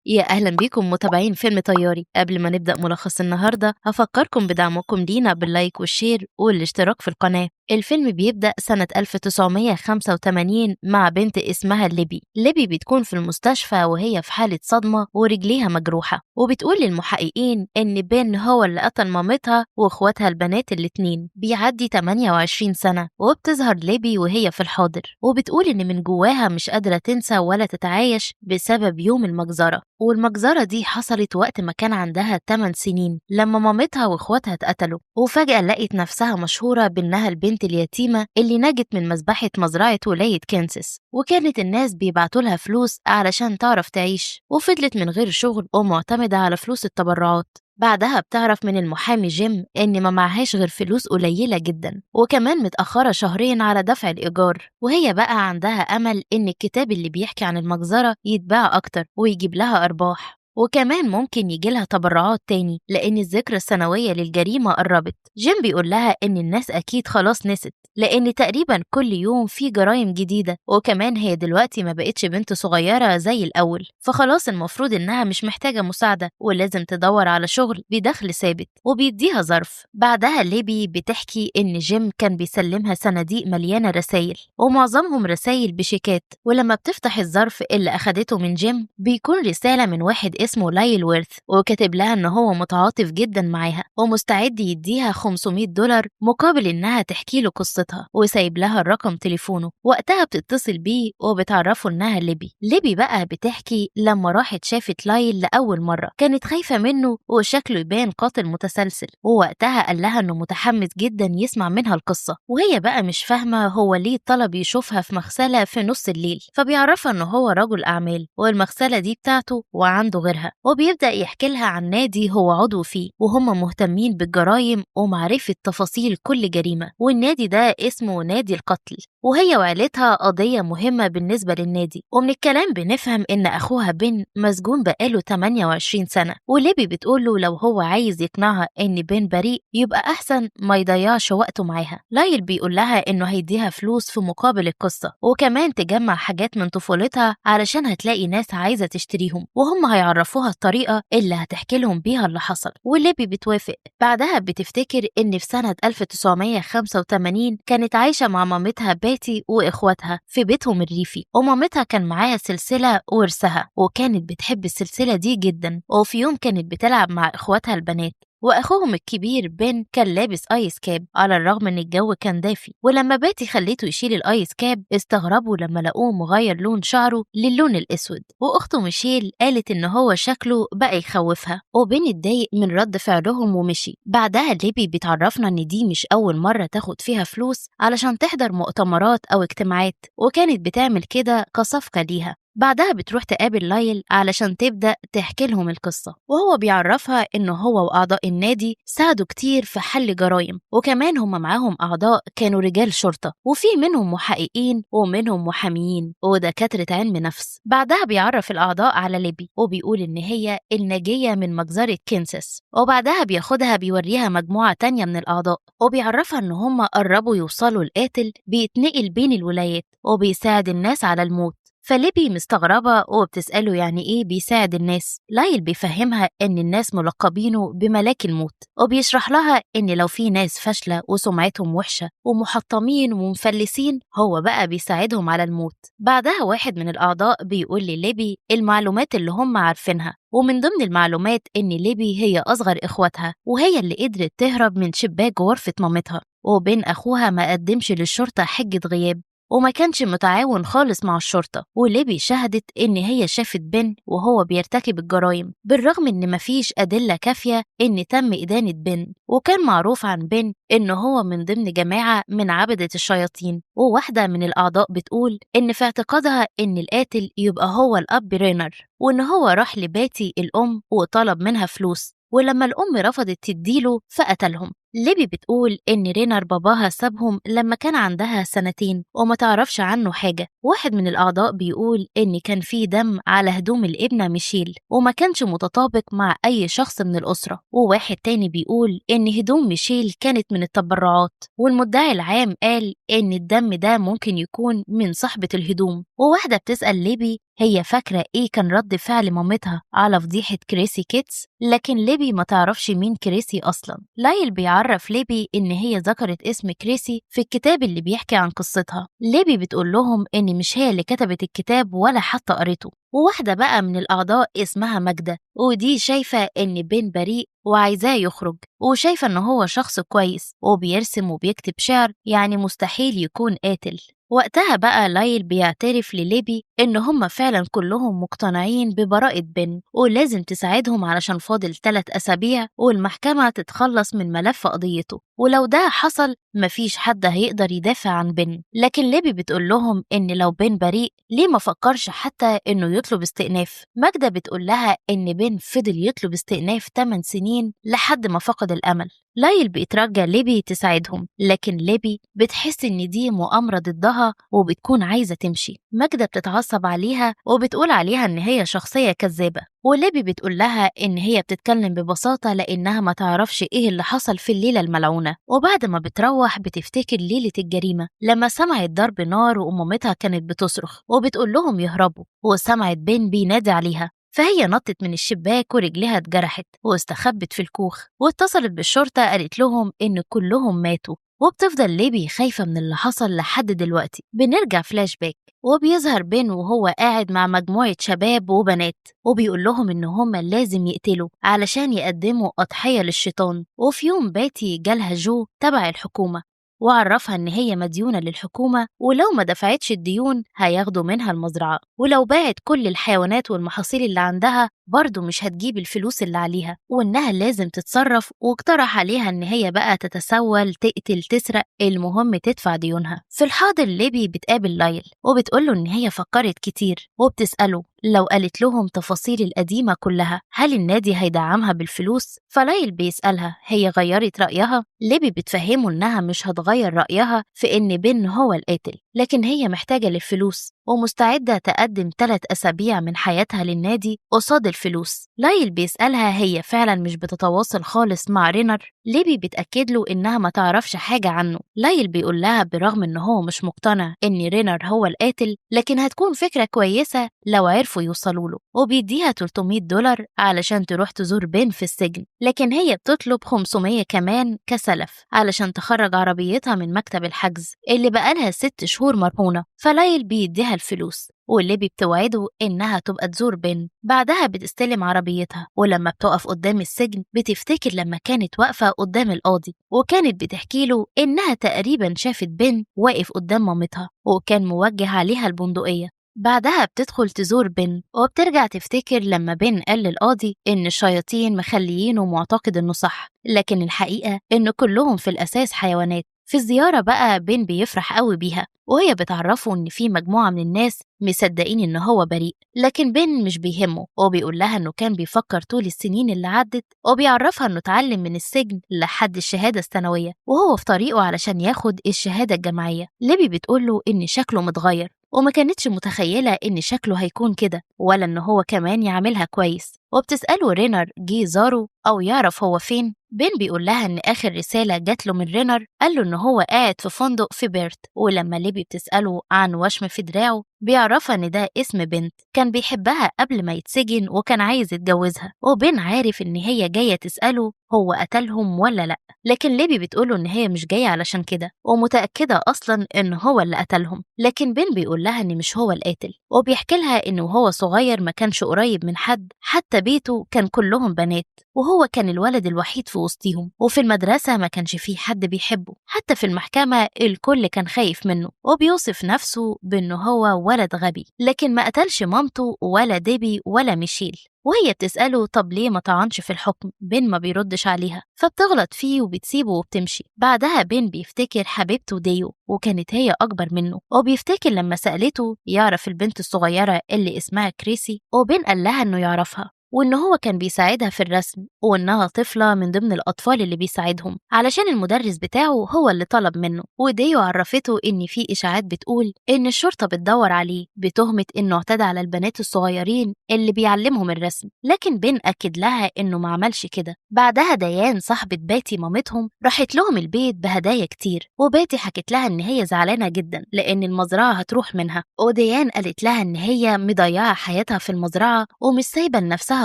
يا أهلا بيكم متابعين فيلم طياري. قبل ما نبدأ ملخص النهاردة هفكركم بدعمكم لينا بال like وال share والاشتراك في القناة. الفيلم بيبدأ سنة 1985 مع بنت اسمها ليبي. ليبي بتكون في المستشفى وهي في حالة صدمة ورجليها مجروحة، وبتقول للمحققين إن بن هو اللي قتل مامتها وإخواتها البنات الاتنين. بيعدي 28 سنة وبتظهر ليبي وهي في الحاضر، وبتقول إن من جواها مش قادرة تنسى ولا تتعايش بسبب يوم المجزرة. والمجزرة دي حصلت وقت ما كان عندها 8 سنين لما مامتها واخواتها اتقتلوا، وفجأة لقت نفسها مشهورة بأنها البنت اليتيمة اللي نجت من مذبحة مزرعة ولاية كانساس، وكانت الناس بيبعتوا لها فلوس علشان تعرف تعيش، وفضلت من غير شغل ومعتمدة على فلوس التبرعات. بعدها بتعرف من المحامي جيم إن ما معهاش غير فلوس قليلة جدا، وكمان متأخرة شهرين على دفع الإيجار، وهي بقى عندها أمل إن الكتاب اللي بيحكي عن المجزرة يتباع أكتر ويجيب لها أرباح، وكمان ممكن يجي لها تبرعات تاني لأن الذكرى السنوية للجريمة قربت. جيم بيقول لها إن الناس أكيد خلاص نست، لأن تقريبا كل يوم في جرائم جديدة، وكمان هي دلوقتي ما بقتش بنت صغيرة زي الأول، فخلاص المفروض إنها مش محتاجة مساعدة ولازم تدور على شغل بدخل ثابت، وبيديها ظرف. بعدها ليبي بتحكي إن جيم كان بيسلمها صناديق مليانة رسائل، ومعظمهم رسائل بشيكات، ولما بتفتح الظرف اللي أخدته من جيم بيكون رسالة من واحد اسمه لايل ويرث، وكاتب لها إن هو متعاطف جدا معاها ومستعد يديها $500 مقابل إنها تحكي له قصتها، وسايب لها الرقم تليفونه. وقتها بتتصل بيه وبتعرفه إنها ليبي. ليبي بقى بتحكي لما راحت شافت لايل لأول مرة كانت خايفة منه وشكله يبان قاتل متسلسل، ووقتها قال لها إنه متحمس جدا يسمع منها القصة، وهي بقى مش فاهمة هو ليه طلب يشوفها في مغسلة في نص الليل، فبيعرفها إنه هو رجل أعمال والمغسلة دي بتاعته وعنده غيرها، وبيبدأ يحكي لها عن نادي هو عضو فيه وهم مهتمين بالجرائم ومعرفة تفاصيل كل جريمة، والنادي ده اسمه نادي القتل، وهي وعيلتها قضية مهمة بالنسبة للنادي. ومن الكلام بنفهم إن أخوها بن مسجون بقاله 28 سنة، وليبي بتقوله لو هو عايز يقنعها إن بن بريء يبقى أحسن ما يضيعش وقته معاها. لايل بيقول لها إنه هيديها فلوس في مقابل القصة، وكمان تجمع حاجات من طفولتها علشان هتلاقي ناس عايزة تشتريهم، وهم هيعرفوها الطريقة اللي هتحكي لهم بيها اللي حصل، وليبي بتوافق. بعدها بتفتكر إن في سنة 1985 كانت عايشة مع مامتها باتي وإخواتها في بيتهم الريفي، ومامتها كان معاها سلسلة ورثها، وكانت بتحب السلسلة دي جدا. وفي يوم كانت بتلعب مع إخواتها البنات، وأخوهم الكبير بن كان لابس ice cap على الرغم إن الجو كان دافي، ولما باتي خليته يشيل ال ice cap استغربوا لما لقوه مغير لون شعره للون الأسود، وأخته ميشيل قالت إن هو شكله بقى يخوفها، وبن اتضايق من رد فعلهم ومشي. بعدها ليبي بتعرفنا إن دي مش أول مرة تاخد فيها فلوس علشان تحضر مؤتمرات أو اجتماعات، وكانت بتعمل كده كصفقة ليها. بعدها بتروح تقابل لايل علشان تبدأ تحكي لهم القصة، وهو بيعرفها إنه هو وأعضاء النادي ساعدوا كتير في حل جرائم، وكمان هم معاهم أعضاء كانوا رجال شرطة، وفي منهم محققين ومنهم محاميين ودكاترة علم نفس. بعدها بيعرف الأعضاء على ليبي وبيقول إن هي الناجية من مجزرة كانساس، وبعدها بياخدها بيوريها مجموعة تانية من الأعضاء، وبيعرفها إن هم قربوا يوصلوا القاتل بيتنقل بين الولايات وبيساعد الناس على الموت. فليبي مستغربة وبتسأله يعني إيه بيساعد الناس؟ لايل بيفهمها إن الناس ملقبينه بملاك الموت، وبيشرح لها إن لو في ناس فاشلة وسمعتهم وحشة ومحطمين ومفلسين هو بقى بيساعدهم على الموت. بعدها واحد من الأعضاء بيقول لليبي المعلومات اللي هم عارفينها، ومن ضمن المعلومات إن ليبي هي أصغر إخواتها وهي اللي قدرت تهرب من شباك غرفة مامتها، وبين أخوها ما قدمش للشرطة حجة غياب وما كانش متعاون خالص مع الشرطة. وليبي شهدت إن هي شافت بن وهو بيرتكب الجرائم بالرغم إن مفيش أدلة كافية إن تم إدانة بن، وكان معروف عن بن إن هو من ضمن جماعة من عبدة الشياطين. وواحدة من الأعضاء بتقول إن في اعتقادها إن القاتل يبقى هو الأب رينر، وإن هو راح لباتي الأم وطلب منها فلوس، ولما الأم رفضت تديله فقتلهم. ليبي بتقول إن رينر باباها سابهم لما كان عندها 2 سنين وما تعرفش عنه حاجة. واحد من الأعضاء بيقول إن كان في دم على هدوم الابنة ميشيل وما كانش متطابق مع أي شخص من الأسرة، وواحد تاني بيقول إن هدوم ميشيل كانت من التبرعات، والمدعي العام قال إن الدم ده ممكن يكون من صاحبة الهدوم. وواحدة بتسأل ليبي هي فاكرة إيه كان رد فعل مامتها على فضيحة كريسي كيتس، لكن ليبي ما تعرفش مين كريسي أصلا. لايل بيعرف ليبي إن هي ذكرت اسم كريسي في الكتاب اللي بيحكي عن قصتها. ليبي بتقول لهم إن مش هي اللي كتبت الكتاب ولا حتى قريته. وواحدة بقى من الأعضاء اسمها ماجدة، ودي شايفة إن بين بريء وعايزاه يخرج، وشايفة إن هو شخص كويس وبيرسم وبيكتب شعر، يعني مستحيل يكون قاتل. وقتها بقى لايل بيعترف لليبي إن هم فعلا كلهم مقتنعين ببراءة بن، ولازم تساعدهم علشان فاضل 3 أسابيع والمحكمة تتخلص من ملف قضيته، ولو ده حصل مفيش حد هيقدر يدافع عن بن. لكن ليبي بتقول لهم إن لو بن بريء ليه ما فكرش حتى إنه يطلب استئناف. ماجدة بتقول لها إن بن فضل يطلب استئناف 8 سنين لحد ما فقد الأمل. لايل بيترجى ليبي تساعدهم، لكن ليبي بتحس إن دي مؤامرة ضدها وبتكون عايزة تمشي. ماجدة بتتعصب عليها وبتقول عليها إن هي شخصية كذابة، وليبي بتقول لها إن هي بتتكلم ببساطة لأنها ما تعرفش إيه اللي حصل في الليلة الملعونة. وبعد ما بتروح بتفتكر ليلة الجريمة لما سمعت ضرب نار وأمامتها كانت بتصرخ وبتقول لهم يهربوا، وسمعت بن بينادي عليها، فهي نطت من الشباك ورجلها اتجرحت واستخبت في الكوخ، واتصلت بالشرطة قالت لهم إن كلهم ماتوا. وبتفضل ليبي خايفة من اللي حصل لحد دلوقتي. بنرجع فلاش باك وبيظهر بن وهو قاعد مع مجموعة شباب وبنات، وبيقول لهم إن هما لازم يقتلوا علشان يقدموا أضحية للشيطان. وفي يوم باتي جالها جو تبع الحكومة وعرفها إن هي مديونة للحكومة، ولو ما دفعتش الديون هياخدوا منها المزرعة، ولو باعت كل الحيوانات والمحاصيل اللي عندها برضه مش هتجيب الفلوس اللي عليها، وإنها لازم تتصرف. واقترح عليها إن هي بقى تتسول، تقتل، تسرق، المهم تدفع ديونها. في الحاضر ليبي بتقابل لايل وبتقوله إن هي فكرت كتير، وبتسأله لو قالت لهم تفاصيل القديمة كلها هل النادي هيدعمها بالفلوس؟ فلايل بيسألها هي غيرت رأيها؟ ليبي بتفهمه إنها مش هتغير رأيها في إن بن هو القاتل، لكن هي محتاجة للفلوس ومستعدة تقدم 3 أسابيع من حياتها للنادي قصاد الفلوس. لايل بيسألها هي فعلا مش بتتواصل خالص مع رينر؟ ليبي بتأكد له إنها ما تعرفش حاجة عنه. لايل بيقول لها برغم إن هو مش مقتنع إن رينر هو القاتل، لكن هتكون فكرة كويسة لو عرفوا يوصلوا له، وبيديها $300 علشان تروح تزور بن في السجن، لكن هي بتطلب 500 كمان كسلف علشان تخرج عربيتها من مكتب الحجز اللي بقالها 6 شهور مرهونة. فلايل بيديها الفلوس، وليبي بتوعده إنها تبقى تزور بن. بعدها بتستلم عربيتها، ولما بتقف قدام السجن بتفتكر لما كانت واقفة قدام القاضي وكانت بتحكي له إنها تقريبا شافت بن واقف قدام مامتها وكان موجه عليها البندقية. بعدها بتدخل تزور بن، وبترجع تفتكر لما بن قال للقاضي إن الشياطين مخليينه معتقد إنه صح، لكن الحقيقة إن كلهم في الأساس حيوانات. في الزيارة بقى بن بيفرح قوي بيها، وهي بتعرفه إن في مجموعة من الناس مصدقين إن هو بريء، لكن بن مش بيهمه، وبيقول لها إنه كان بيفكر طول السنين اللي عدت، وبيعرفها إنه اتعلم من السجن لحد الشهادة الثانوية وهو في طريقه علشان ياخد الشهادة الجامعية. ليبي بتقوله إن شكله متغير، وما كانتش متخيلة إن شكله هيكون كده ولا إن هو كمان يعملها كويس. وبتسأله رينر جه زاره أو يعرف هو فين. بن بيقول لها إن آخر رسالة جات له من رينر قال له إن هو قاعد في فندق في بيرت. ولما ليبي بتسأله عن وشم في دراعه بيعرفها إن ده اسم بنت كان بيحبها قبل ما يتسجن وكان عايز يتجوزها، وبن عارف إن هي جاية تسأله هو قتلهم ولا لأ، لكن ليبي بتقوله إن هي مش جاية علشان كده ومتأكدة أصلا إن هو اللي قتلهم. لكن بن بيقول لها إن مش هو القاتل، وبيحكي لها إنه وهو صغير ما كانش قريب من حد، حتى بيته كان كلهم بنات وهو كان الولد الوحيد في وسطهم، وفي المدرسة ما كانش فيه حد بيحبه، حتى في المحكمة الكل كان خايف منه، وبيوصف نفسه بأنه هو ولد غبي، لكن ما قتلش مامته ولا ديبي ولا ميشيل. وهي بتسأله طب ليه ما طعنش في الحكم؟ بن ما بيردش عليها، فبتغلط فيه وبتسيبه وبتمشي. بعدها بن بيفتكر حبيبته ديو وكانت هي أكبر منه، وبيفتكر لما سألته يعرف البنت الصغيرة اللي اسمها كريسي، وبن قال لها إنه يعرفها. وإن هو كان بيساعدها في الرسم، وإنها طفلة من ضمن الأطفال اللي بيساعدهم علشان المدرس بتاعه هو اللي طلب منه. وديو عرفته إن في إشاعات بتقول إن الشرطة بتدور عليه بتهمة إنه اعتدى على البنات الصغيرين اللي بيعلمهم الرسم، لكن بن أكد لها إنه ما عملش كده. بعدها ديان صاحبة باتي مامتهم راحت لهم البيت بهدايا كتير، وباتي حكت لها إن هي زعلانة جدا لأن المزرعة هتروح منها، وديان قالت لها إن هي مضيعة حياتها في المزرعة ومش سايبة لنفسها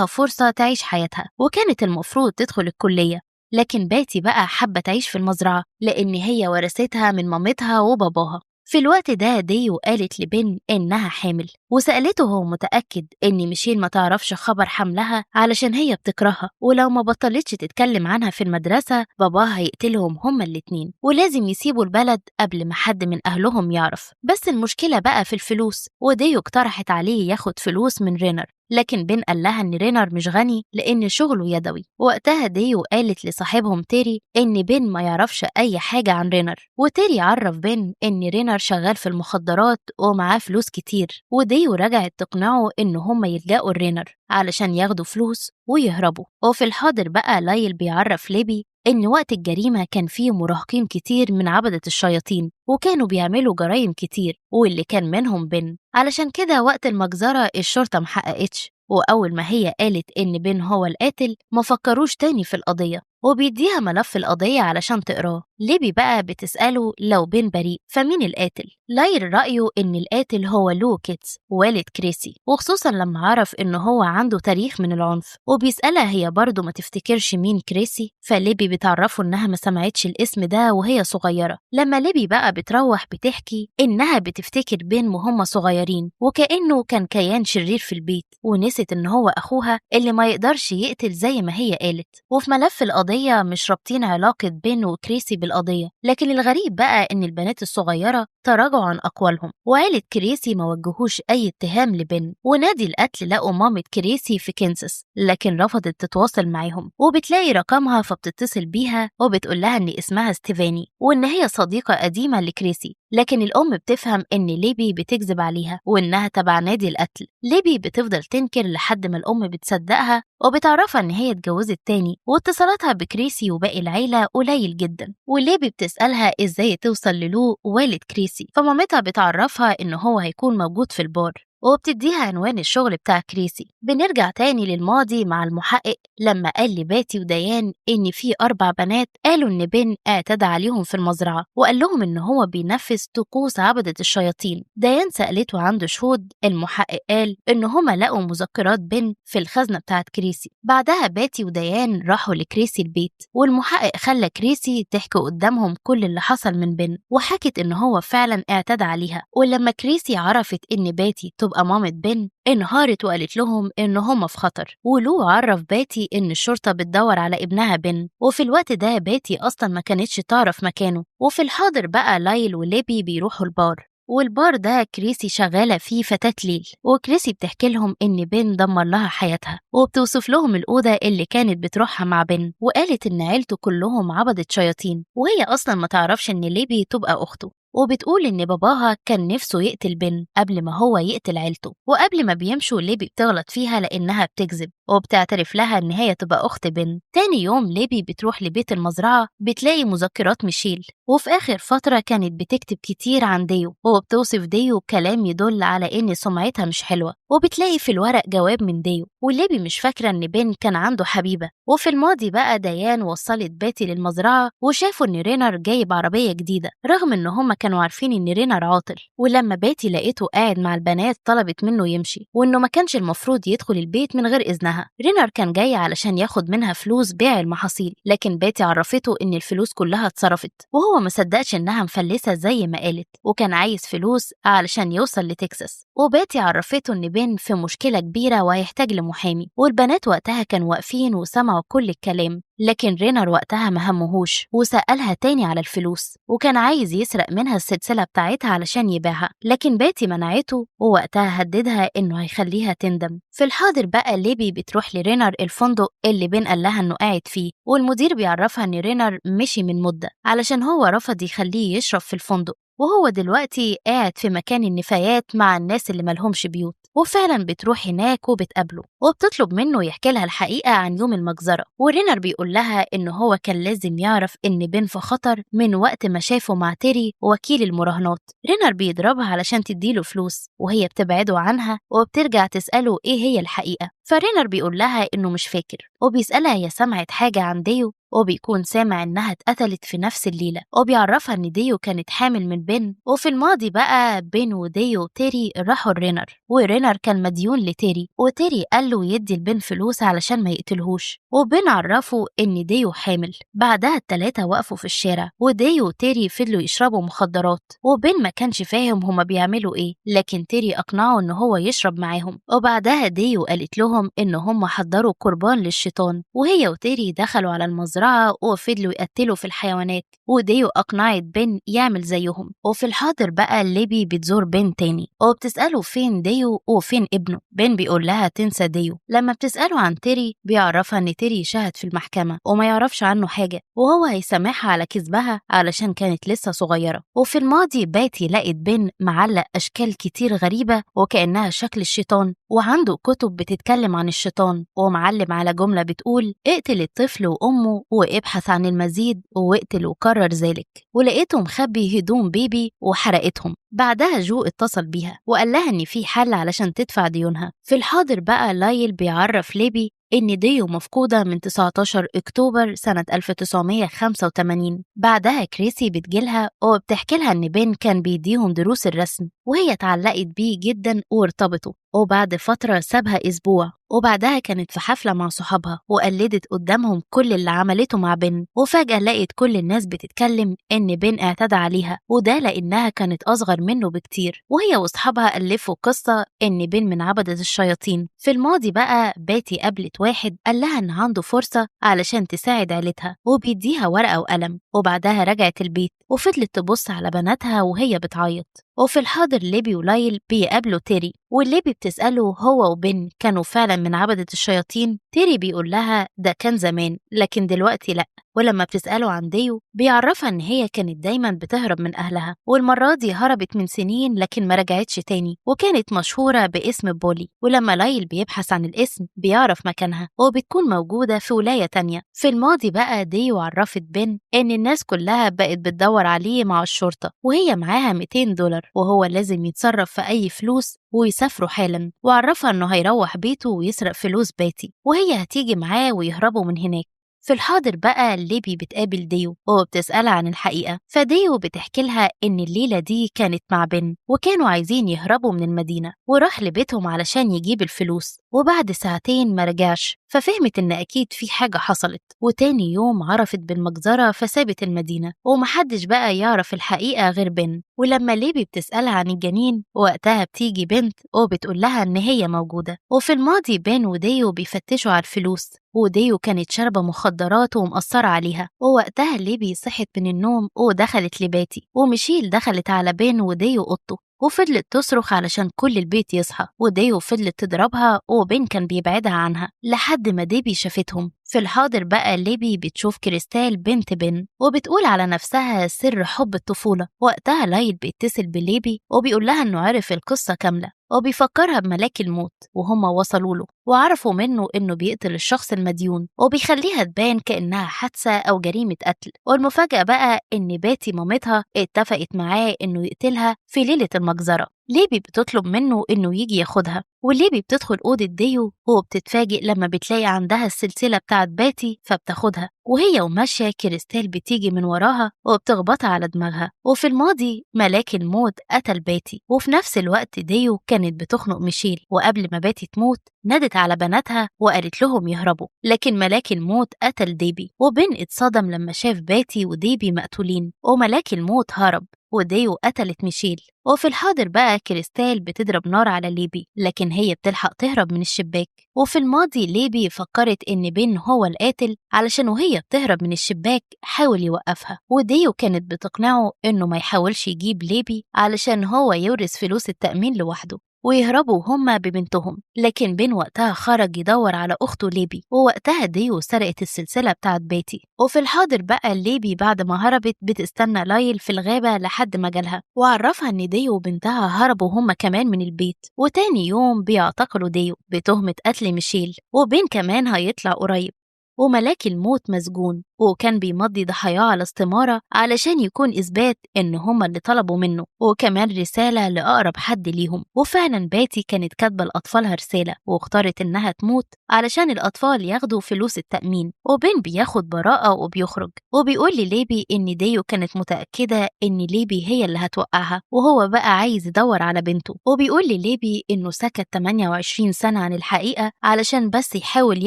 فرصة تعيش حياتها، وكانت المفروض تدخل الكلية، لكن باتي بقى حابة تعيش في المزرعة لأن هي ورثتها من مامتها وباباها. في الوقت ده ديو قالت لبن إنها حامل، وسألته هو متأكد إن ميشيل ما تعرفش خبر حملها علشان هي بتكرهها، ولو ما بطلتش تتكلم عنها في المدرسة باباها هيقتلهم هما الاتنين، ولازم يسيبوا البلد قبل ما حد من أهلهم يعرف. بس المشكلة بقى في الفلوس، وديو اقترحت عليه ياخد فلوس من رينر، لكن بن قال لها إن رينر مش غني لأن شغله يدوي. وقتها ديو قالت لصاحبهم تيري إن بن ما يعرفش أي حاجة عن رينر، وتيري عرف بن إن رينر شغال في المخدرات ومعاه فلوس كتير، وديو رجعت تقنعه إن هما يلجأوا لرينر علشان ياخدوا فلوس ويهربوا. وفي الحاضر بقى لايل بيعرف ليبي إن وقت الجريمة كان فيه مراهقين كتير من عبدة الشياطين وكانوا بيعملوا جرايم كتير، واللي كان منهم بن، علشان كده وقت المجزرة الشرطة محققتش، وأول ما هي قالت إن بن هو القاتل ما فكروش تاني في القضية، وبيديها ملف القضية علشان تقراه. ليبي بقى بتسأله لو بن بريء فمين القاتل؟ لايل رأيه إن القاتل هو لو كيتس والد كريسي، وخصوصا لما عرف إن هو عنده تاريخ من العنف، وبيسألها هي برضه ما تفتكرش مين كريسي، فليبي بتعرفه إنها ما سمعتش الاسم ده وهي صغيرة. لما ليبي بقى بتروح بتحكي إنها بتفتكر بن وهم صغيرين وكأنه كان كيان شرير في البيت، ونست إن هو أخوها اللي ما يقدرش يقتل زي ما هي قالت. وفي ملف القضية مش رابطين علاقة بن وكريسي بالقضية، لكن الغريب بقى إن البنات الصغيرة تراجعوا عن أقوالهم، وعيلة كريسي ما وجهوش أي اتهام لبن، ونادي القتل لقوا مامة كريسي في كنساس لكن رفضت تتواصل معاهم، وبتلاقي رقمها فبتتصل بيها وبتقول لها إن اسمها ستيفاني وإن هي صديقة قديمة لكريسي، لكن الأم بتفهم إن ليبي بتكذب عليها وإنها تبع نادي القتل. ليبي بتفضل تنكر لحد ما الأم بتصدقها وبتعرفها إن هي اتجوزت تاني واتصالاتها بكريسي وباقي العيلة قليل جدا. وليبي بتسألها إزاي توصل للو والد كريسي، فمامتها بتعرفها إن هو هيكون موجود في البار، وبتديها عنوان الشغل بتاع كريسي. بنرجع تاني للماضي مع المحقق لما قال لباتي وديان إن في 4 بنات قالوا إن بن اعتدى عليهم في المزرعة، وقال لهم إن هو بينفذ طقوس عبدة الشياطين. ديان سألته عنده شهود، المحقق قال إن هما لقوا مذكرات بن في الخزنة بتاعت كريسي. بعدها باتي وديان راحوا لكريسي البيت، والمحقق خلى كريسي تحكي قدامهم كل اللي حصل من بن، وحكت إن هو فعلا اعتدى عليها. ولما كريسي عرفت إن باتي تبقى مامة بن انهارت وقالت لهم إن هما في خطر، ولو عرف باتي إن الشرطة بتدور على ابنها بن، وفي الوقت ده باتي أصلا ما كانتش تعرف مكانه. وفي الحاضر بقى لايل وليبي بيروحوا البار، والبار ده كريسي شغالة فيه فتاة ليل، وكريسي بتحكي لهم إن بن دمر لها حياتها، وبتوصف لهم الأوضة اللي كانت بتروحها مع بن، وقالت إن عيلته كلهم عبدة شياطين، وهي أصلا ما تعرفش إن ليبي تبقى أخته، وبتقول إن باباها كان نفسه يقتل بن قبل ما هو يقتل عيلته. وقبل ما بيمشوا ليبي بتغلط فيها لأنها بتكذب، وبتعترف لها إن هي تبقى أخت بن. تاني يوم ليبي بتروح لبيت المزرعة بتلاقي مذكرات ميشيل، وفي آخر فترة كانت بتكتب كتير عن ديو، وبتوصف ديو بكلام يدل على إن سمعتها مش حلوة، وبتلاقي في الورق جواب من ديو، وليبي مش فاكرة إن بن كان عنده حبيبة. وفي الماضي بقى ديان وصلت باتي للمزرعة وشافوا إن رينر جايب عربية جديدة، رغم إن هما كانوا عارفين إن رينر عاطل. ولما باتي لقيته قاعد مع البنات طلبت منه يمشي، وإنه ما كانش المفروض يدخل البيت من غير إذنها. رينر كان جاي علشان ياخد منها فلوس بيع المحاصيل، لكن باتي عرفته إن الفلوس كلها اتصرفت، وهو ما صدقش إنها مفلسة زي ما قالت، وكان عايز فلوس علشان يوصل لتكساس. وباتي عرفته إن بن في مشكلة كبيرة وهيحتاج لمحامي، والبنات وقتها كانوا واقفين وسمعوا كل الكلام، لكن رينر وقتها ما همهوش وسألها تاني على الفلوس، وكان عايز يسرق منها السلسلة بتاعتها علشان يبيعها، لكن باتي منعته، ووقتها هددها إنه هيخليها تندم. في الحاضر بقى ليبي بتروح لرينر الفندق اللي بن قال لها إنه قاعد فيه، والمدير بيعرفها إن رينر مشي من مدة علشان هو رفض يخليه يشرب في الفندق. وهو دلوقتي قاعد في مكان النفايات مع الناس اللي ملهمش بيوت. وفعلا بتروح هناك وبتقابله وبتطلب منه يحكي لها الحقيقة عن يوم المجزرة. ورينر بيقول لها إن هو كان لازم يعرف إن بن في خطر من وقت ما شافه مع تيري وكيل المراهنات. رينر بيضربها علشان تديله فلوس، وهي بتبعده عنها وبترجع تسأله إيه هي الحقيقة. فرينر بيقول لها إنه مش فاكر، وبيسألها هي سمعت حاجة عن ديو، وبيكون سامع إنها اتقتلت في نفس الليلة، وبيعرفها إن ديو كانت حامل من بن. وفي الماضي بقى بن وديو وتيري راحوا لرينر، ورينر كان مديون لتيري، وتيري قال له يدي لبن فلوس علشان ما يقتلهوش، وبن عرفه إن ديو حامل. بعدها التلاتة وقفوا في الشارع، وديو وتيري فضلوا يشربوا مخدرات، وبن ما كانش فاهم هما بيعملوا إيه، لكن تيري أقنعه إن هو يشرب معاهم. وبعدها ديو قالت لهم إن هما حضروا قربان للشيطان، وهي وتيري دخلوا على المزرعة وفضلوا يقتلوا في الحيوانات، وديو أقنعت بن يعمل زيهم. وفي الحاضر بقى ليبي بتزور بن تاني وبتسأله فين ديو وفين ابنه. بن بيقول لها تنسى ديو. لما بتسأله عن تيري بيعرفها إن تيري شهد في المحكمة وما يعرفش عنه حاجة، وهو هيسامحها على كذبها علشان كانت لسه صغيرة. وفي الماضي باتي لقت بن معلق أشكال كتير غريبة وكأنها شكل الشيطان، وعنده كتب بتتكلم عن الشيطان، ومعلم على جملة بتقول اقتل الطفل وأمه وابحث عن المزيد واقتل وكرر ذلك. ولقيته مخبي هدوم بيبي وحرقتهم. بعدها جو اتصل بيها وقال لها إن في حل علشان تدفع ديونها. في الحاضر بقى لايل بيعرف ليبي إن ديو مفقودة من 19 أكتوبر سنة 1985. بعدها كريسي بتجيلها وبتحكي لها إن بن كان بيديهم دروس الرسم، وهي اتعلقت بيه جدا وارتبطوا، وبعد فترة سابها أسبوع. وبعدها كانت في حفلة مع صحابها وقلدت قدامهم كل اللي عملته مع بن، وفجأة لقت كل الناس بتتكلم إن بن اعتدى عليها، وده لأنها كانت أصغر منه بكتير. وهي وصحابها ألفوا قصة إن بن من عبدة الشياطين. في الماضي بقى باتي قابلت واحد قال لها إن عنده فرصة علشان تساعد عيلتها، وبيديها ورقة وقلم. وبعدها رجعت البيت وفضلت تبص على بناتها وهي بتعيط. وفي الحاضر ليبي ولايل بيقابلوا تيري، والليبي بتسأله هو وبن كانوا فعلا من عبدة الشياطين. تيري بيقول لها ده كان زمان لكن دلوقتي لأ. ولما بتسأله عن ديو بيعرفها إن هي كانت دايما بتهرب من أهلها، والمرة دي هربت من سنين لكن ما رجعتش تاني، وكانت مشهورة باسم بولي. ولما لايل بيبحث عن الاسم بيعرف مكانها، وبتكون موجودة في ولاية تانية. في الماضي بقى ديو عرفت بن إن الناس كلها بقت بتدور عليه مع الشرطة، وهي معاها $200 وهو لازم يتصرف في أي فلوس ويسافروا حالا. وعرفها إنه هيروح بيته ويسرق فلوس باتي، وهي هتيجي معاه ويهربوا من هناك. في الحاضر بقى ليبي بتقابل ديو وبتسألها عن الحقيقة، فديو بتحكي لها إن الليلة دي كانت مع بن وكانوا عايزين يهربوا من المدينة، وراح لبيتهم علشان يجيب الفلوس، وبعد ساعتين ما رجعش، ففهمت إن أكيد في حاجة حصلت. وتاني يوم عرفت بالمجزرة فسابت المدينة، ومحدش بقى يعرف الحقيقة غير بن. ولما ليبي بتسألها عن الجنين وقتها بتيجي بنت وبتقول لها إن هي موجودة. وفي الماضي بن وديو بيفتشوا على الفلوس، وديو كانت شاربة مخدرات ومأثرة عليها، ووقتها ليبي صحت من النوم ودخلت لباتي، وميشيل دخلت على بن وديو أوضته وفضلت تصرخ علشان كل البيت يصحى، وديو فضلت تضربها وبن كان بيبعدها عنها لحد ما ديبي شافتهم. في الحاضر بقى ليبي بتشوف كريستال بنت بن وبتقول على نفسها سر حب الطفولة. وقتها لايل بيتصل بليبي وبيقول لها إنه عرف القصة كاملة، وبيفكرها بملاك الموت وهما وصلوا له وعرفوا منه إنه بيقتل الشخص المديون، وبيخليها تبان كأنها حادثة أو جريمة قتل. والمفاجأة بقى إن باتي مامتها اتفقت معاه إنه يقتلها في ليلة المجزرة. ليبي بتطلب منه إنه يجي ياخدها، وليبي بتدخل أوضة ديو وبتتفاجئ لما بتلاقي عندها السلسلة بتاعت باتي فبتاخدها، وهي وماشية كريستال بتيجي من وراها وبتخبطها على دماغها. وفي الماضي ملاك الموت قتل باتي، وفي نفس الوقت ديو كانت بتخنق ميشيل، وقبل ما باتي تموت نادت على بناتها وقالت لهم يهربوا، لكن ملاك الموت قتل ديبي، وبن اتصدم لما شاف باتي وديبي مقتولين، وملاك الموت هرب، وديو قتلت ميشيل. وفي الحاضر بقى كريستال بتضرب نار على ليبي، لكن هي بتلحق تهرب من الشباك. وفي الماضي ليبي فكرت إن بن هو القاتل علشان وهي بتهرب من الشباك حاول يوقفها، وديو كانت بتقنعه إنه ما يحاولش يجيب ليبي علشان هو يورث فلوس التأمين لوحده. ويهربوا هما ببنتهم. لكن بين وقتها خرج يدور على أخته ليبي، ووقتها ديو سرقت السلسلة بتاعت باتي. وفي الحاضر بقى ليبي بعد ما هربت بتستنى لايل في الغابة لحد ما جالها وعرفها إن ديو وبنتها هربوا هما كمان من البيت. وتاني يوم بيعتقلوا ديو بتهمة قتل ميشيل، وبين كمان هيطلع قريب. وملاك الموت مسجون، وكان بيمضي ضحاياه على استمارة علشان يكون إثبات إن هما اللي طلبوا منه، وكمان رسالة لأقرب حد ليهم. وفعلا باتي كانت كاتبة لأطفالها رسالة واختارت إنها تموت علشان الأطفال ياخدوا فلوس التأمين. وبين بياخد براءة وبيخرج، وبيقول لليبي إن ديو كانت متأكدة إن ليبي هي اللي هتوقعها، وهو بقى عايز يدور على بنته. وبيقول لليبي إنه سكت 28 سنة عن الحقيقة علشان بس يحاول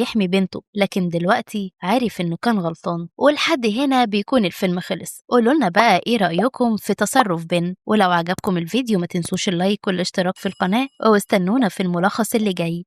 يحمي بنته، لكن دلوقتي عارف إنه كان غلطان. ولحد هنا بيكون الفيلم خلص. قولوا لنا بقى إيه رأيكم في تصرف بن، ولو عجبكم الفيديو ما تنسوش ال like والاشتراك في القناة، واستنونا في الملخص اللي جاي.